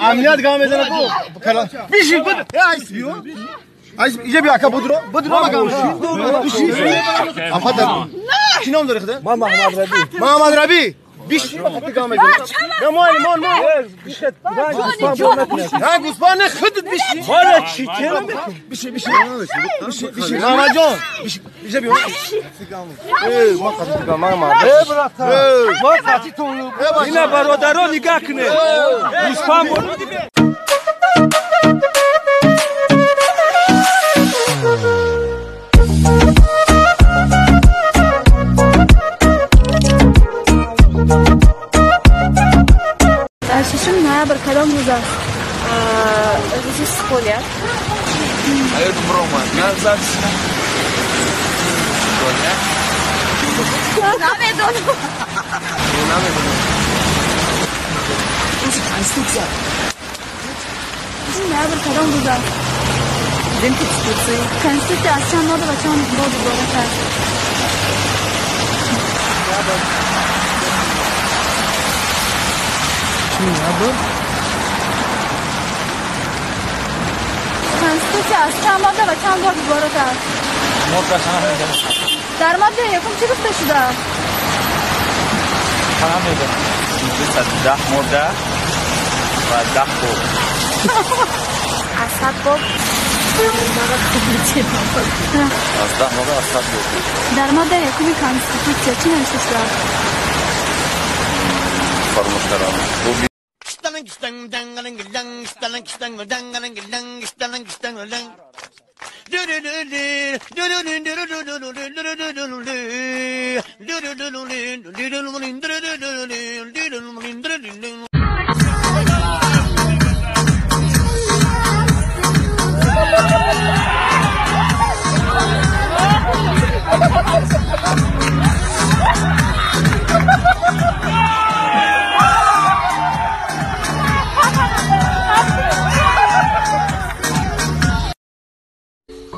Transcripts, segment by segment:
Амният гам мезанад ку. Бишин, буд. Айс биё. Айс, иҷа биё ака, будро. Будро магам. Бишин. Афата. Чӣ ном дорӣ худа? Ман Маҳмад Рабӣ. Маҳмад Рабӣ. Бишин, ба гам мезанад. Я мон, мон, мон. На гӯсфанд не, худат бишин. Ҳола чӣ чера? Бишин, бишин. Бишин, бишин. Маҳмадҷон, бишин. Иҷа биё. Э, ма қати гам, Маҳмад. Э, брата. Ма қати тон. Ина бародарон нигоҳ кунед. Гӯсфанд бо Дар 6 ноябр кадом рӯз аст? Рӯзи истиқлолият. Намедонам. 6 ноябр кадом рӯз аст? День Конституции. Конститутсия аз чанд модда ва чанд боб иборат аст? Конститутсия аз чанд модда ва чанд боб иборат аст? Дар моддаи якум чӣ гуфта шудааст? 10 модда ва 10 боб. Аз 100 боб. Аз 10 модда, аз 100 боб. Дар моддаи якуми Конститутсия чӣ навишта шудааст? Фаромӯш кардам.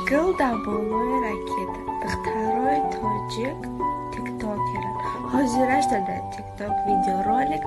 Гул дар болои ракета. Духтарои тоҷик тиктокеранд. Ҳозирашда дар тикток видеоролик.